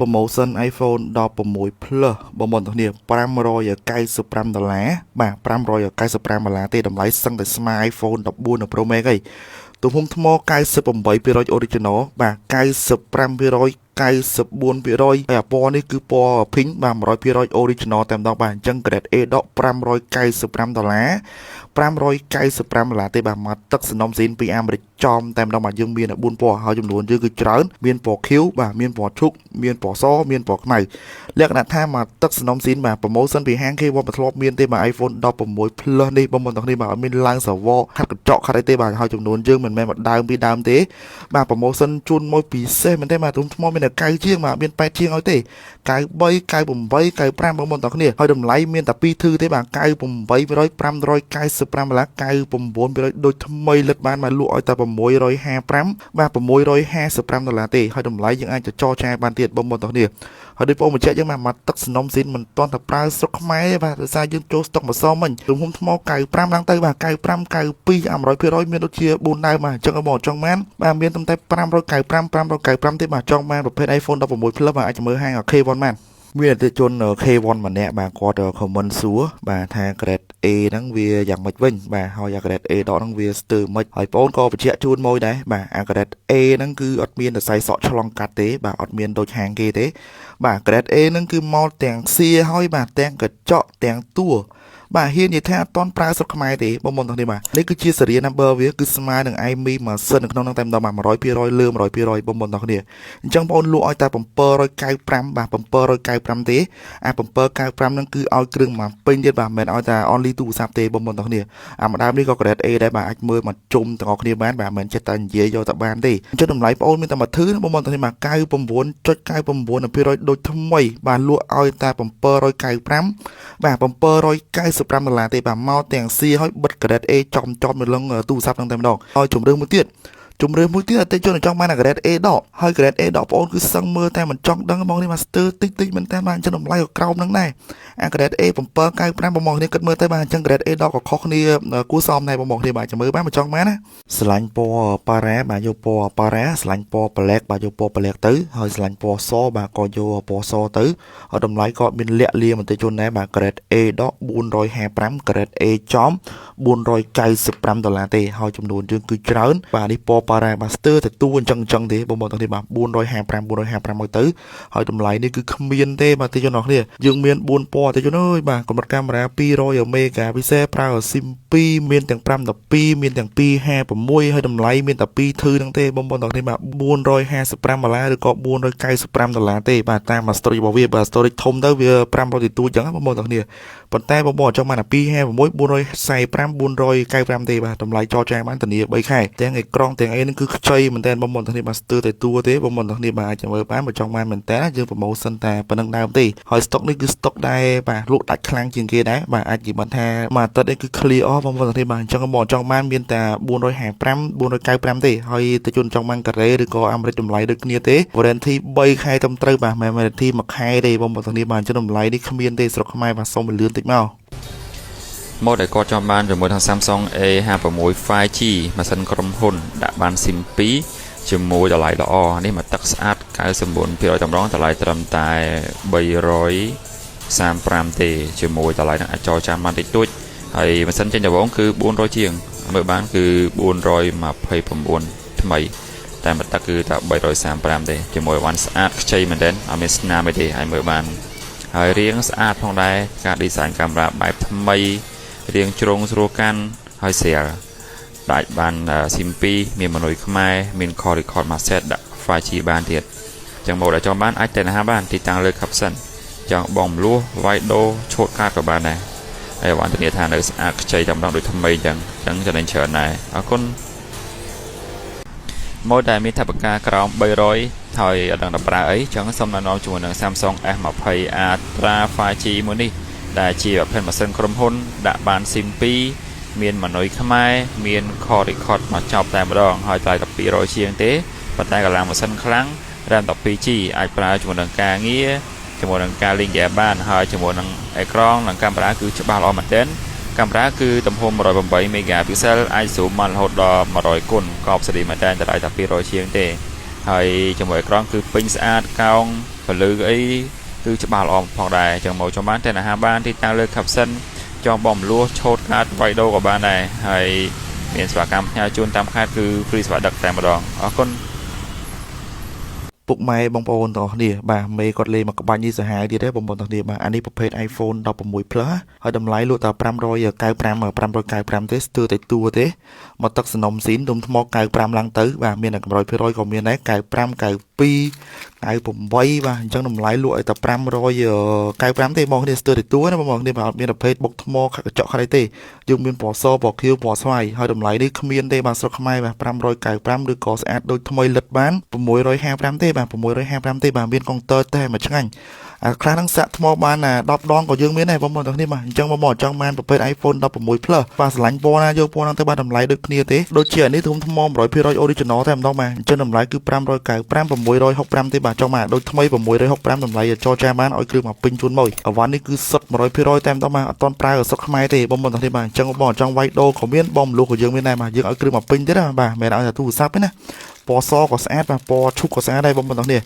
Promotion iPhone 16 Plus បងប្អូនទាំងគ្នា595ដុល្លារបាទ595ដុល្លារទេតម្លៃសឹងតែស្មើ iPhone 14 Pro Max ហីទំហំថ្ម98% original បាទ95% 94%ហើយអាពណ៌នេះគឺពណ៌ pink បាទ100% original តែម្ដងបាទអញ្ចឹង grade A ដក595ដុល្លារ595ដុល្លារទេបាទមកទឹកសំណុំស៊ីនពីអាមេរិកចំតែម្ដងបាទយើងមាន4ពណ៌ហើយចំនួនយើងគឺច្រើនមានពណ៌ខៀវបាទមានពណ៌ឈូកមានពណ៌សមានពណ៌ខ្មៅលក្ខណៈថាមកទឹកសំណុំស៊ីនបាទ promotion ពីហាង K1 មិនធ្លាប់មានទេបាទ iPhone 16 Plus នេះបងប្អូនទាំងគ្នាបាទអត់មានឡើងសវកខាត់កញ្ចក់ខាត់អីទេបាទហើយចំនួនយើងមិនមែនមកដើមពីដើមទេបាទ promotion ជូនមួយពិសេសមែនទេបាទទុំថ្មមានតែ9ជាងបាទមាន8ជាងឲ្យទេ93 98 95បងប្អូនទាំងគ្នាហើយតម្លៃមានតែ2ធឺទេបាទ98% 595ដុល្លារ99%ដូចថ្មីលិតបានមកលក់ឲ្យតែ655បាទ655ដុល្លារទេហើយតម្លៃយើងអាចទៅចរចាបានទៀតបងប្អូនទាំងគ្នាហើយដូចបងបញ្ជាក់យើងបាទមកទឹកសំណុំស៊ីនមិនទាន់តែប្រើស្រុកខ្មែរទេបាទដោយសារយើងចូលស្តុកម្សិលមិញទំហំថ្ម95ឡើងទៅបាទ95 92អា100%មានដូចជា4ដើមបាទអញ្ចឹងបងចង់បានបាទមានត្រឹមតែ595 595ទេបាទចង់បានប្រភេទ iPhone 16 Plus បាទអាចមើលហាង K1 បានមានអតិថិជន K1 ម្នាក់បាទគាត់ comment សួរបាទថា grade A ហ្នឹងវាយ៉ាងម៉េចវិញបាទហើយអា grade A ដកហ្នឹងវាស្ទើរម៉េចហើយបងក៏បញ្ជាក់ជូនមួយដែរបាទអា grade A ហ្នឹងគឺអត់មានសរសៃសក់ឆ្លងកាត់ទេបាទអត់មានដូចហាងគេទេបាទ grade A ហ្នឹងគឺមកទាំងសៀហើយបាទទាំងកញ្ចក់ទាំងតួបាទហ៊ាននិយាយថាអត់ទាន់ប្រើស្រុកខ្មែរទេបងប្អូនទាំងនេះបាទនេះគឺជា serial number វាគឺស្មើនឹង IMEI ម៉ាស៊ីននៅក្នុងហ្នឹងតែម្ដងបាទ100%លើ100%បងប្អូនទាំងគ្នាអញ្ចឹងបងប្អូនលក់ឲ្យតែ795បាទ795ទេអា795ហ្នឹងគឺឲ្យគ្រឿងមកពេញទៀតបាទមិនមែនឲ្យតែ only ទូរស័ព្ទទេបងប្អូនទាំងគ្នាអាម្ដើមនេះក៏ grade A ដែរបាទអាចមើលមកជុំទាំងអស់គ្នាបានបាទមិនមែនចេះតែនិយាយយកតែបានទេអញ្ចឹងតម្លៃបងប្អូនមានតែមួយធឺបងប្អូនទាំងគ្នាបាទ99.99%ដូចថ្មីបាទលក់ឲ្យតែ795បាទ795ដុល្លារទេបាទមកទាំងស៊ីឲ្យបិទ grade A ចំចំនៅលើទូរស័ព្ទហ្នឹងតែម្ដងហើយជំរឿនមួយទៀតជំរឿនមួយទៀតអតិជនចង់បានអា grade A ដកហើយ grade A ដកបងអូនគឺសឹងមើលតែមិនចង់ដឹងហ្មងនេះមកស្ទើរតិចតិចមែនតើបាទអញ្ចឹងតម្លៃក៏ក្រោមហ្នឹងដែរអា grade A 795បងប្អូនគ្នាគិតមើលទៅបាទអញ្ចឹង grade A ដកក៏ខុសគ្នាគួរសមដែរបងប្អូនគ្នាបាទចាំមើលបានមិនចង់បានណាស្រឡាញ់ពណ៌ប៉ារ៉ាបាទយកពណ៌ប៉ារ៉ាស្រឡាញ់ពណ៌ black បាទយកពណ៌ black ទៅហើយស្រឡាញ់ពណ៌សបាទក៏យកពណ៌សទៅហើយតម្លៃក៏មានលាក់លៀមអតិជនដែរបាទ grade A ដក455 grade A ចំ495ដុល្លារទេហើយចំនួនយើងគឺច្រើនបាទនេះពណ៌ប៉ារ៉ាបាទស្ទើរតែតួអញ្ចឹងអញ្ចឹងទេបងប្អូនទាំងនេះបាទ455 455មកទៅហើយតម្លៃនេះគឺគ្មានទេបាទទេជនអរគ្នាយើងមាន4ពណ៌ទេជនអើយបាទកម្រិតកាមេរ៉ា200 megapixel ប្រើ SIM 2មានទាំង512មានទាំង256ហើយតម្លៃមានតែ2ធឺហ្នឹងទេបងប្អូនទាំងនេះបាទ455ដុល្លារឬក៏495ដុល្លារទេបាទតាម storage របស់វាបាទ storage ធំទៅវា500ទីទូចអញ្ចឹងបងប្អូនទាំងគ្នាប៉ុន្តែបងប្អូនចង់បានតែ256 445 495ទេបាទតម្លៃចរចាបានធានា3ខែទាំងអេក្រង់ទាំងអីហ្នឹងគឺខ្ចីមែនតើបងប្អូនទាំងគ្នាបាទស្ទើរតែតួទេបងប្អូនទាំងគ្នាបាទអាចមើលបានបើចង់បានមែនតើយើង promotion តែប៉ុណ្្នឹងដើមទេហើយ stock នេះគឺ stock ដែរបាទលក់ដាច់ខ្លាំងជាងគេដែរបាទអាចនិយាយបានថាមួយអាទិត្យនេះគឺ clear អស់បងប្អូនទាំងគ្នាបាទអញ្ចឹងបងចង់បានមានតែ455 495ទេហើយទៅជនចង់បានការ៉េឬក៏អាមេរិកតម្លៃដូចគ្នាទេ warranty 3ខែត្រឹមត្រូវបាទមិនមែន warranty 1ខែទេបងប្អូនទាំងគ្នាបាទអញ្ចឹងតម្លៃនេះគ្មានទេស្រុកខ្មែរបាទសូមឲ្យលឿនតិចមក ម៉ូដែលគាត់ចង់បានជាមួយនឹង Samsung A56 5G ម៉ាស៊ីនក្រុមហ៊ុនដាក់បាន SIM 2ជាមួយតម្លៃល្អនេះមកទឹកស្អាត99%តម្រងតម្លៃត្រឹមតែ335ទេជាមួយតម្លៃនឹងអាចចរចាបានតិចតួចហើយម៉ាស៊ីនចេញដំបូងគឺ400ជាងមើលបានគឺ429ថ្មីតែមកទឹកគឺតែ335ទេជាមួយវ៉ាន់ស្អាតខ្ចីមែនទែនអត់មានស្នាមអីទេហើយមើលបានហើយរៀងស្អាតផងដែរការ design កាមេរ៉ាបែបថ្មីរៀងជ្រុងស្រួលកាន់ហើយស្រាលដាច់បាន SIM 2មានម៉នុយខ្មែរមាន call record មួយ set ដាក់ 5G បានទៀតចឹងមកដែលចង់បានអាចតែណាបានទីតាំងលើ caption ចង់បងមលោះវាយដូឆូតកាតក៏បានដែរហើយបានធានាថានៅស្អាតខ្ចីតែម្ដងដូចថ្មីចឹងចឹងចំណេញច្រើនដែរអរគុណមកដែលមានថវិកាក្រោម300ហើយអត់ដឹងថាប្រើអីចឹងសូមណែនាំជាមួយនឹង Samsung S20 Ultra 5G មួយនេះដែលជាប្រភេទម៉ាស៊ីនក្រុមហ៊ុនដាក់បាន SIM 2មានម៉នុយខ្មែរមាន call record មកចប់តែម្ដងហើយថ្លៃតែ200ជាងទេប៉ុន្តែកម្លាំងម៉ាស៊ីនខ្លាំង RAM 12G អាចប្រើជាមួយនឹងការងារជាមួយនឹងការលេងហ្គេមបានហើយជាមួយនឹងអេក្រង់និងកាមេរ៉ាគឺច្បាស់ល្អមែនទែនកាមេរ៉ាគឺទំហំ108 megapixel អាច zoom បានរហូតដល់100គុណកប់សេរីមែនទែនតម្លៃតែ200ជាងទេ ហើយជាមួយអេក្រង់គឺពេញស្អាតកោងពលឺអីគឺច្បាស់ល្អផងដែរអញ្ចឹងមកចង់បានតែអាហារបានទីតាំងលើ caption ចង់បំលួសឆូតកាតវាយដូក៏បានដែរហើយមានសេវាកម្មផ្ញើជូនតាមខេត្តគឺ free សេវាដឹកតែម្ដងអរគុណ ពុកម៉ែបងប្អូនទាំងអស់គ្នាបាទមេគាត់លេងមកក្បាញ់នេះសាហាវទៀតទេបងប្អូនទាំងគ្នាបាទអានេះប្រភេទ iPhone 16 Plus ហើយតម្លៃលក់តែ595 595ទេស្ទើរតែតួទេមកទឹកសនំស៊ីនដុំថ្ម95ឡើងទៅបាទមានតែ100%ក៏មានដែរ95 92 98បាទអញ្ចឹងតម្លៃលក់ឲ្យតែ595ទេបងប្អូនស្ទើរតែតួណាបងប្អូនគ្នាបាទអត់មានប្រភេទបុកថ្មខាត់កញ្ចក់ខាត់អីទេយើងមានពណ៌សពណ៌ខៀវពណ៌ស្វាយហើយតម្លៃនេះគ្មានទេបាទស្រុកខ្មែរបាទ595ឬក៏ស្អាតដូចថ្មីលិតបាន655ទេបាទ655ទេបាទមានកុងទ័រតែមួយឆ្ងាញ់អាខ្លះហ្នឹងសាក់ថ្មបានណា10ដងក៏យើងមានដែរបងប្អូនទាំងគ្នាបាទអញ្ចឹងបងប្អូនចង់បានប្រភេទ iPhone 16 Plus បាទស្រឡាញ់ពណ៌ណាយកពណ៌ហ្នឹងទៅបាទតម្លៃដូចគ្នាទេដូចជាអានេះធំថ្ម100% original តែម្ដងបាទអញ្ចឹងតម្លៃគឺ595 665ទេបាទចង់មកដូចថ្មី665តម្លៃចរចាបានឲ្យគ្រឿងមកពេញជូនមកអវ៉ាន់នេះគឺសុទ្ធ100%តែម្ដងបាទអត់ទាន់ប្រើស្រុកខ្មែរទេបងប្អូនទាំងគ្នាបាទអញ្ចឹងបងប្អូនចង់វាយដូរក៏មានបងមលុះក៏យើងមានដែរបាទយើងឲ្យគ្រឿងមកពេញទៀតណាបាទមិនមែនឲ្យតែទូរស័ព្ទទេណាពណ៌សក៏ស្អាតបាទពណ៌ឈូកក៏ស្អាតដែរបងប្អូនទាំងគ្នា។